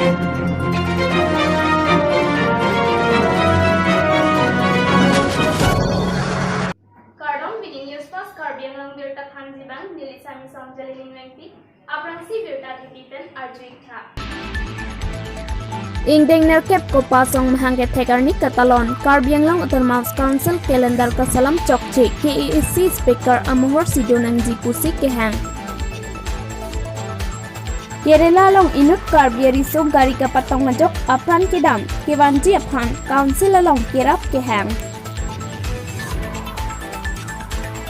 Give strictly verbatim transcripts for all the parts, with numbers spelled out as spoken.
Kardom, pini News Fast Karbi Anglong birta thanji abang, neli Sami Song Jalining Wengpi. Aphrangsi birta thepi pen arju-ik tha. Ingdeng nerkep kopa asong mahang kethek arni katalon, Karbi Anglong Autonomous Council calendar kaselam chokche, K A A C Speaker amohor si do nangji pusi kehang. Kerala along inut Karbi ariso gari kapatong ajok apran kedam, kevanji aphan Council along kerap kehang.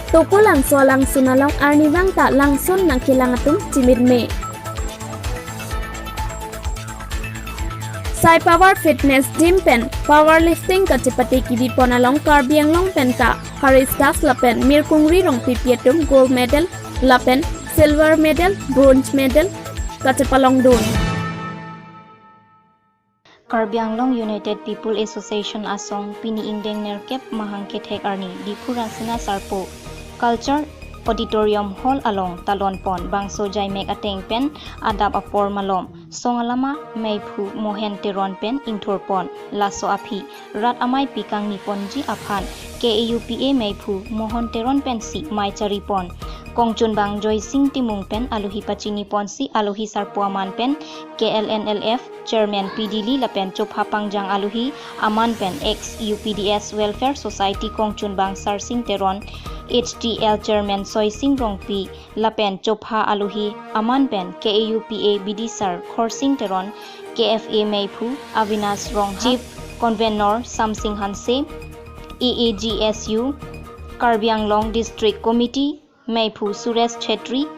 Tokolangso alangsun along arnivang ta langsun nangkelang atum chimit me. Sai Power Fitness Gym pen powerlifting kachepate kibipon along Karbi Anglong pen ta Harish Das lapen Mirkungri Rongpipi atum gold medal lapen silver medal, bronze medal kachepalongdun. Karbi Anglong United People Association asong pini ingdeng nerkep mahang kethek arni Diphu Rangsina Sarpo Culture Auditorium Hall along talonpon, bangso jaimek ateng pen adap apor malom song alama meiphu Mohen Teron pen ingthurpon. Laso aphi rat amei pikangni ponji aphan K A U P A meiphu Mohen Teron pensi mei charipon. Kongchunbang Joysing Timung pen alohi pachiniponsi alohi sarpo aman pen K L N L F Chairman P Dili lapen chopha pangjang alohi aman pen ex U P D S Welfare Society Kongchunbang Sarsing Teron, H T L Chairman Soising Rongpi lapen chopha alohi aman pen K A U P A B D Sar Khorsing Teron, K F A meiphu Avinash Ronghang, Chief Convener Samsing Hanse, A A G S U, Karbi Anglong District Committee meiphu Suresh Chhetri,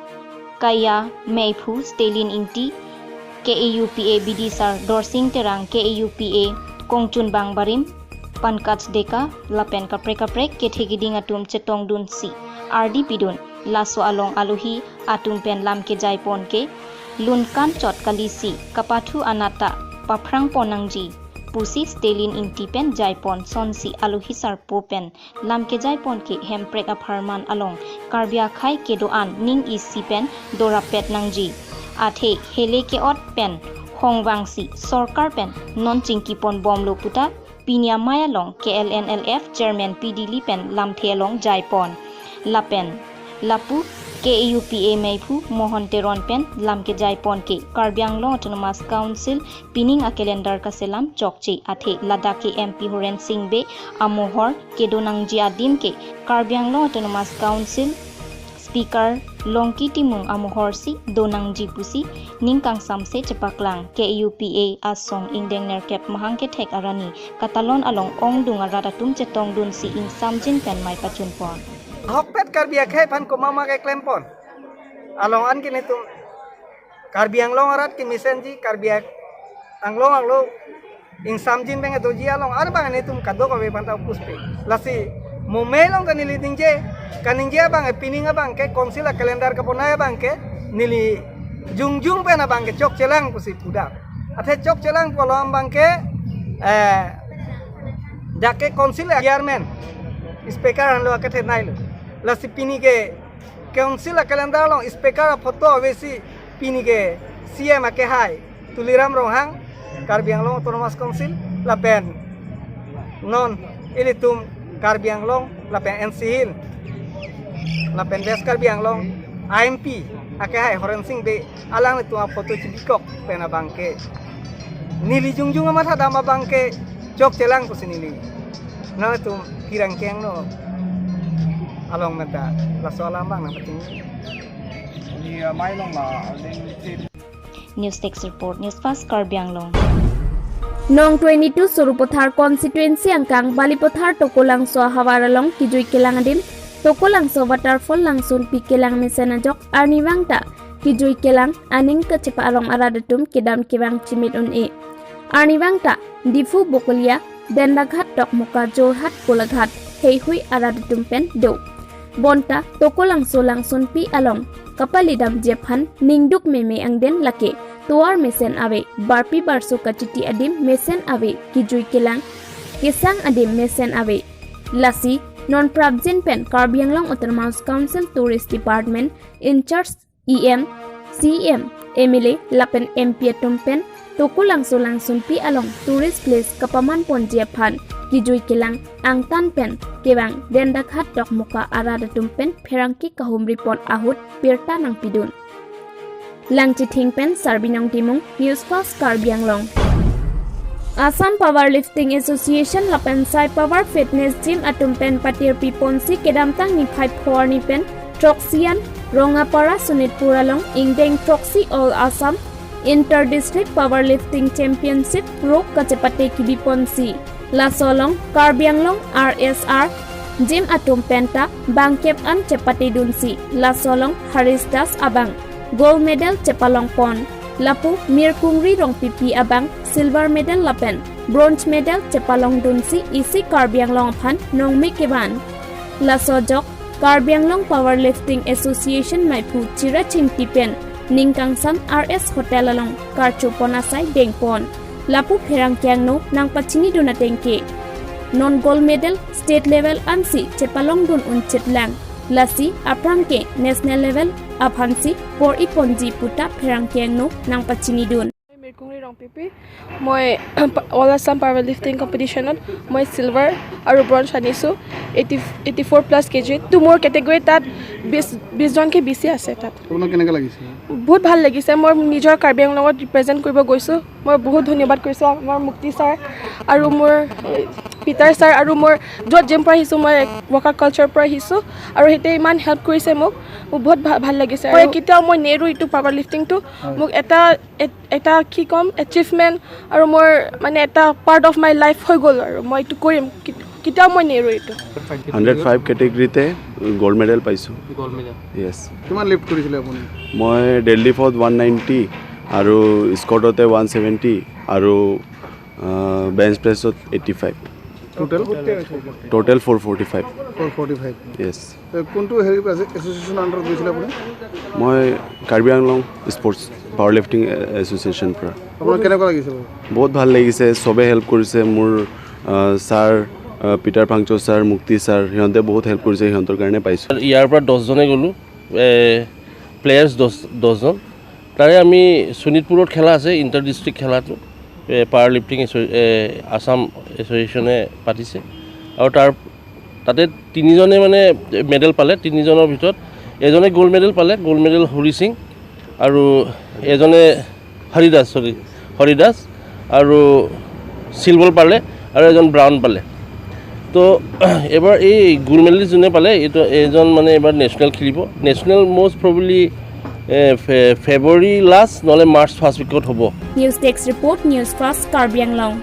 Kaya meiphu Stalin Ingti, K A U P A B D Sar Dorsing Terang, K A U P A Kongchunbang Barim Pankaj Deka lapen kaprek kaprek kethe kiding atum chetongdunsi ardi pidun. Laso along alohi atum pen lam kejaipon ke lunkan chot kalisi kapathu anat ta paphrangpon nangji pusi Stalin Ingti pen jaipon sonsi alohi sarpo pen lam kejaipon ke Hemprek apharman along Karbi akhei kedo-an ning isi pen dorapet nangji. Athe hele ke-ot pen hongvangsi sorkar pen non chingkipon bomlo puta pini amei along K L N L F Chairman P Dili pen lamthe along jaipon. Lapen lapu K A U P A meiphu Mohen Teron pen lam kejaipon ke Karbi Anglong Autonomous Council pining a-calendar kaselam chokche, athe ladak ke M P Horen Sing Bey amohor kedo nangji adim ke Karbi Anglong Autonomous Council Speaker Longki Timung amohor si do nangji pusi ning kangsamse chepaklang. K A U P A asong ingdeng nerkep mahang kethek arni katalon along ongdung arat atum chetongdunsi ingsamjin pen mei pachunpon. Ahokpet Karbi akhei aphan komat ma keklempon? Along an ke netum Karbi Anglong arat kemesenji, Karbi Anglong arlo ingsamjin pen kedoji along ar bang netum kadokave aphan ta opus pe. Lasi mo mei along ta neli ningje, kaningje abang, pining abang ke Council a-calendar kaponai abang ke neli jongjong pen abang ke chokchelang pusi pudam. Athe chokchelang pu along abang ke, eh, dak ke Council a-chairman, speaker henlo akethe neilo. Lasi pini ke Council a-calendar along speaker a-photo avesi pini ke C M akehai Tuliram Ronghang, Karbi Anglong Autonomous Council, lapen non ilitum Karbi Anglong lapen N C Hill lapen West Karbi Anglong a-M P akehai Horen Sing Bey, alanglitum a-photo chibikok pen abang ke neli jongjong amat hadam abang ke chokchelang pusi neli nangtum hirang keng no along menta laso alam abang nangpachini. Ni, ah, mai long la, ah, ning tip. News Desk Report, News Fast Karbi Anglong. Nong twenty-two Sarupathar Constituency angkang Balipathar Tokolangso ahavar along kejui kelang adim, Tokolangso Waterfall langsunpi kelang mesen ajok arnivang ta kejui kelang aning kachepa arong arat atum kedam kevang chimit un-e. Arnivang ta Diphu, Bokolia, Bendaghat, Dokmoka, Jorhat, Golaghat heihui arat atum pen do. Bonta Tokolangso langsunpi along kapalidamji aphan ningduk meme angden lake tovar mesen ave, barpi barso kachiti adim mesen ave, kejui kelang kesang adim mesen ave. Lasi non prapjin pen Karbi Anglong Autonomous Council Tourist Department in charge E M, C E M, M L A lapen M P atum pen Tokolangso Langsunpi along tourist place kapaman ponji aphan kejui kelang angtan pen kevang Dendaghat Dokmoka arat atum pen pherangke kahumri pon ahut birta nangpidun. Langchithing pen Sarbinong Timung, News Fast Karbi Anglong. Assam Powerlifting Association lapen Sai Power Fitness Gym atum pen patirpi ponsi kedamtang niphai pho arni pen throksi an Rongapara Sonitpur along ingdeng throksi All Assam Inter District Powerlifting Championship rok kachepate kebi ponsi, laso along Karbi Anglong R S R Gym atum penta bangkep an chepate dunsi, laso along Harish Das abang gold medal chepalong pon. Lapu Mirkungri Rongpipi abang silver medal lapen bronze medal chepalong dunsi isi Karbi Anglong aphan nongme kevan. Laso ajok Karbi Anglong Powerlifting Association maiphu Chira Chingti pen ningkangsam R S Hotel along karcho pon asai dengpon. Lapu pherangke angno nangpachini dun ateng ke, non gold medal state level ansi chepalong dun unchit lang. Lasi aphrang ke national level aphansi bor-i ponji puta pherangke angno nangpachini dun. Mirkungri Rongpipi, মই অল Assam power lifting কম্পিটিশ্যনত মই চিলভাৰ আৰু ব্ৰঞ্জ আনিছোঁ। এইটি eighty four plus কে জিত। তো মোৰ কেটেগৰীত তাত বিছ বিছজনকৈ বেছি আছে তাত। আপোনাৰ কেনেকৈ লাগিছে? বহুত ভাল লাগিছে। মই নিজৰ কাৰ্বি আংলঙত ৰিপ্ৰেজেণ্ট কৰিব গৈছোঁ। মই বহুত ধন্যবাদ কৰিছোঁ আমাৰ মুক্তি ছাৰ আৰু মোৰ, এ, পিটাৰ ছাৰ আৰু মোৰ য'ত জিম পৰা আহিছোঁ, মই ৱাকা কালচাৰ পৰা আহিছোঁ আৰু সিহঁতে ইমান হেল্প কৰিছে মোক। মোৰ বহুত ভা- ভাল লাগিছে। মই কেতিয়াও মই নেৰো এইটো পাৱাৰ লিফটিংটো। হয়। মোক এটা এ- এটা কি ক'ম, এচিভমেণ্ট আৰু মোৰ মানে এটা পাৰ্ট অফ মাই লাইফ হৈ গ'ল আৰু মই এইটো কৰিম, কি- কেতিয়াও মই নেৰো এইটো। হাণ্ড্ৰেড ফাইভ কেটেগৰীতে গ'ল্ড মেডেল পাইছোঁ। Gold medal. য়েছ। কিমান লিফ্ট কৰিছিলে আপুনি? মই ডেডলিফ্টত ওৱান নাইণ্টি আৰু স্কোৱাটতে ওৱান ছেভেণ্টি আৰু বেঞ্চ প্ৰেছত eighty five. Total total four forty five. Four forty five. Yes. কোনটো হেৰি এছ'চিয়েশ্যন আণ্ডাৰত গৈছিলে আপুনি? মই Karbi Anglong sports power lifting এছ'চিয়েশ্যনৰ পৰা। আপোনাৰ কেনেকুৱা লাগিছে বাৰু? বহুত ভাল লাগিছে, চবে হেল্প কৰিছে। মোৰ আহ, ছাৰ, আহ, পিটাৰ ফাংচো ছাৰ, মুক্তি ছাৰ, সিহঁতে বহুত হেল্প কৰিছে, সিহঁতৰ কাৰণে পাইছোঁ। ইয়াৰ পৰা দহজনে গ'লোঁ, প্লেয়াৰ্ছ দহ দহজন। তাৰে আমি শোণিতপুৰত খেলা আছে, ইণ্টাৰ ডিষ্ট্ৰিক্ট খেলাটো, এ, পাৱাৰ লিফটিং এছ- এ, আছাম এছ'চিয়েশ্যনে পাতিছে আৰু তাৰ তাতে তিনিজনে মানে মেডেল পালে। তিনিজনৰ ভিতৰত এজনে গ'ল্ড মেডেল পালে, গ'ল্ড মেডেল হৰি সিং, আৰু এজনে হৰিদাস, চৰি, হৰিদাস, আৰু চিলভাৰ পালে আৰু এজন ব্ৰাউন পালে। তো এইবাৰ এই গ'ল্ড মেডেল যোনে পালে, এইটো এজন মানে এইবাৰ নেশ্যনেল খেলিব। নেশ্যনেল মষ্ট প্ৰবেবলি ফেব্ৰুৱাৰী লাষ্ট নহ'লে মাৰ্চ ফাৰ্ষ্ট উইকত হ'ব। News Desk Report, News Fast Karbi Anglong.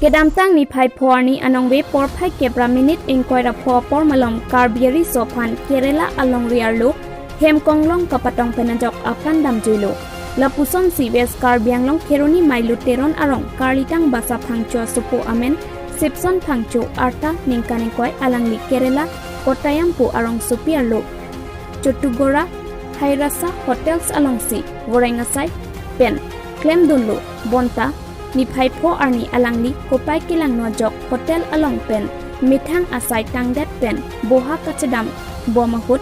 Kedamtang niphai pho arni anong ve porphai kep ra minute ingkoi ra pho apor malom Karbi ariso aphan Kerala alongri arlo Hemkonglong kapatong pen ajok apran damjuilo. Lapusonsi West Karbi Anglong Kheroni Mailu Teron arong Karlitang Basa Phangcho asopo amen Sipson Phangcho arta ningkan ingkoi alangli Kerala Kottayam pu arongsopi arlo Chottugora Hairasa Hotels alongsi voreng asai pen klemdunlo. Bonta niphai pho arni alangli kopai kelangno ajok hotel along pen methang asai tangdet pen boha kachedam bom ahut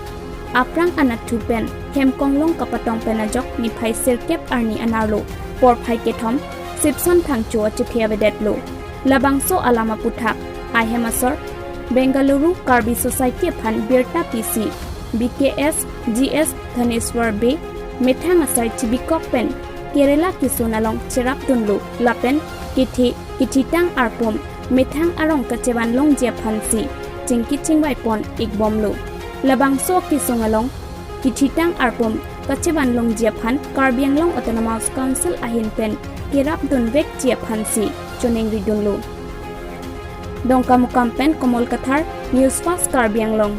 aphrang anatthu pen Hemkonglong kapatong pen ajok niphai sirkep arni anerlo porphai kethom Sipson Phangcho achethe avedetlo. Labangso alam aputhak ahem asor Bengaluru Karbi Society aphan birta pisi B K S G S Dhaneswar Bey methang asai chibikok pen Kerala kisun along cherapdunlo lapen kithi kithitang arpum methang arong kachevan longji aphansi chingki chingvai pon ikbomlo. Labangso kisung along kithitang arpum kachevan longji aphan Karbi Anglong Autonomous Council ahin pen kerapdun vekji aphansi choningridunlo. Dongkamukam pen Komol Kathar, News Fast Karbi Anglong.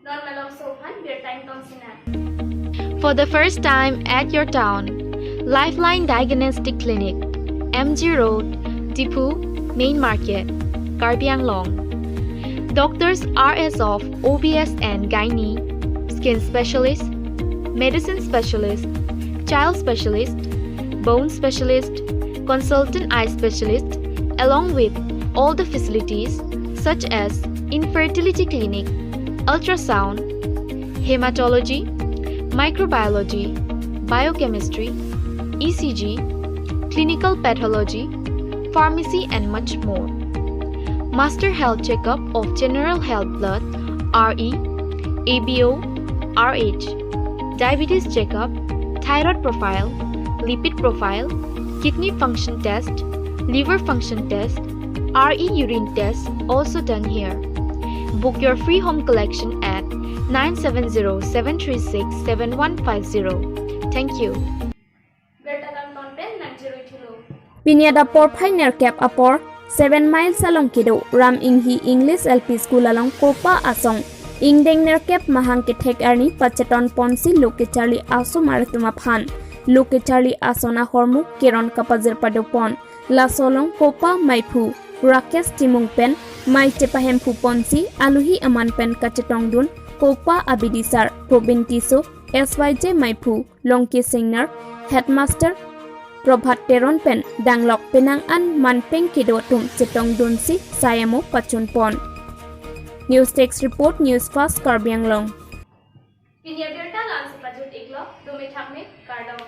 Non malom sohan birta ingtong sinar. For the first time at your town, Lifeline Diagnostic Clinic, M G Road, Diphu, Main Market, Karbi Anglong. Doctors are as of O B S and gynae, skin specialist, medicine specialist, child specialist, bone specialist, consultant eye specialist, along with all the facilities such as infertility clinic, ultrasound, hematology, microbiology, biochemistry, E C G, clinical pathology, pharmacy, and much more. Master health checkup of general health blood, R E, A B O, R H, diabetes checkup, thyroid profile, lipid profile, kidney function test, liver function test, R E urine test also done here. Book your free home collection at nine seven zero seven three six seven one five zero. Thank you. Birta kangton pen nangcherui thulo. Pini adap porphai nerkep apor seven Miles along kedo Ram Inghi English L P School along kopa asong ingdeng nerkep mahang kethek arni pacheton ponsi lo kecharli aso mar atum aphan lo kecharli ason ahormu keron kapajir padopon. Laso along kopa maiphu Rakesh Timung pen mei chepahemphu ponsi aluhi aman pen kachetongdun kopa abidisar Probin Tisso, S Y J maiphu Longki Singnar, headmaster Prabhat Teron pen danglok penang an manpeng kedo atum chetongdunsi sayamo pachunpon. News Desk Report, News Fast Karbi Anglong. Pini abirta la-ansi pajut iklo, dome thakme, kardom.